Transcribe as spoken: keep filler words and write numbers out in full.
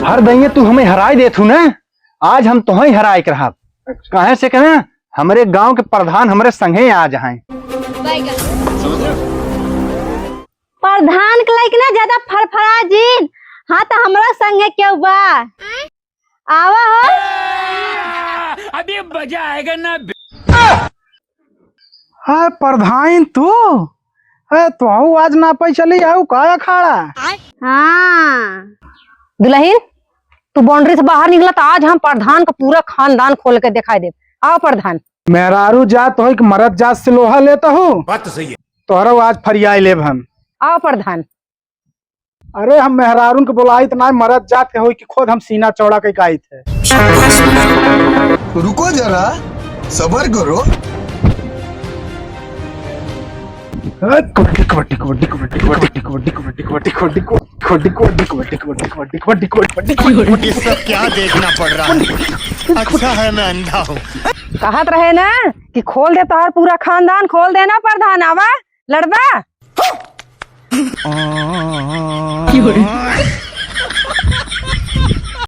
हर दइये तू हमें हराइ देत हू ना, आज हम तोहई हराइ के रहब। काहे से के ना, हमरे गांव के प्रधान हमरे संगे आ जाए। प्रधान के लाइक ना ज्यादा फरफरा जिन। हाँ, तो हमरा संगे केहू बा? आवा हो। अभी मजा आएगा ना। हाँ, प्रधान तू? ए, तोहू आज नापै चली आऊ का अखाड़ा? हाँ। दुलहिन, तू boundary से बाहर निकला त आज हम प्रधान का पूरा खानदान खोल के देखाइ देब। आवा प्रधान। मेहरारू जात होई कि मरद जात से लोहा लेत हू? बात तो सही है। तोहरा आज फरियाइ लेब हम। आवा प्रधान। अरे, हम मेहरारून के बोलाइत ना, मरद जात के होई कि खुद हम सीना चौड़ा कइ के आइत है। रुको जरा, सबर करो। ये सब क्या देखना पड़ रहा है? अच्छा है मैं अंधा हूँ। कहत रहे ना कि खोल दे तोहार पूरा खानदान, खोल देना प्रधान, आवा लड़बा।